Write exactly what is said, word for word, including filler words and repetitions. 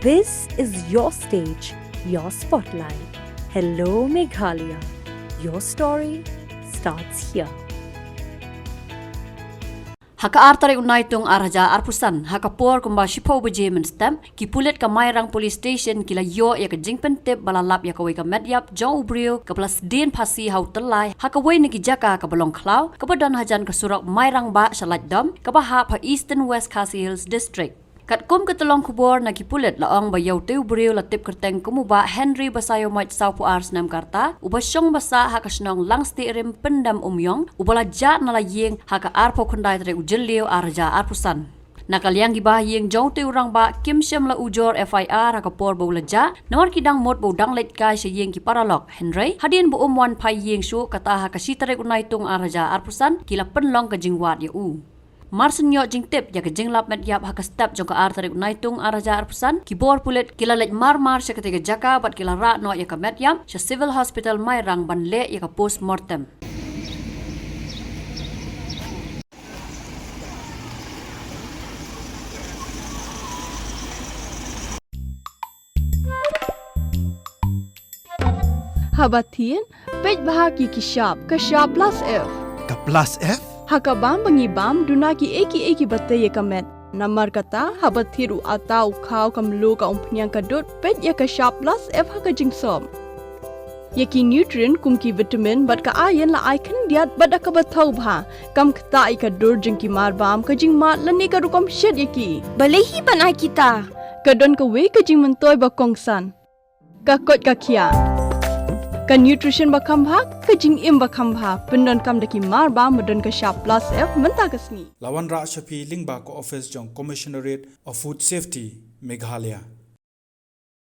This is your stage, your spotlight. Hello, Meghalaya. Your story starts here. Ha ka ar tarik u Naitung ar hajar arphew san, ha ka por kumba shiphew baje mynstep, ki pulit ka Mairang Police Station ki la ïoh ïa ka jingpyntip ba la lap ïa kawei ka met ïap jong u briew kaba la sdien phasi ha u tyllai ha kawei na ki jaka kaba long khlaw, kaba don hajan ka surok Mairang Bah sha Laitdom, kaba hap ha Eastern West Khasi Hills District. Katkum ka tyllong khubor na ki pulit la ong ba ïa utei u briew la tip kyrteng kum u Bah Henry Basaïawmoit, sawphew ar snem ka rta, uba shong ba sah ha ka shnong Langstiehrim, Pyndem Umïong, uba la jah na la ïing ha ka arphew khyndai tarik u Jylliew ar hajar arphew san. Na ka liang ki bahaïing jong utei u rangbah kim shym la ujor F I R ha ka por ba u la jah, namar ki dang mut ba u dang leit kai sha ïing ki paralok. Hynrei hadien ba um wan phai ïing shuh, kata ha ka shi tarik u Naitung ar hajar arphew san, ki la pynlong ka jingwad ïa u. Mar shu ïoh jingtip ïa ka jinglap met ïap ha ka step jong ka ar tarik u Naitung ar hajar arphew san, ki bor pulit ki la leit mar mar sha katei ka jaka bad ki la rah noh ïa ka met ïap sha Civil Hospital Mairang ban leh ïa ka post mortem. Haba thied, peit bha ki ki shap, ka shap plus F. Ka plus F? Ha ka bam ba ngi bam, duna kiei kiei kiba tei ïa ka met. Namar kata, haba thied u atta, u khaw, ka mluh, ka umphniang, ka dud, peit ïa ka shap plus F ha ka jingsop. Ïa ki nutrient kum ki vitamin bad ka iron la ai khyndiat bad da kaba thaw bha, kam ktah ïa ka dur jong ki mar bam, ka jingmad lane ka rukom shet ïa ki. Balei hi ban ai kita? Ka don kawei ka jingmyntoi ba kongsan. Ka koit ka khiah. Ka nutrition ba kham bha, ka jingim ba kham bha, pyndonkam da ki mar bam ba don ka shap plus F mynta ka sngi. La wanrah sha phi lyngba ka office jong Commissionerate of Food Safety, Meghalaya.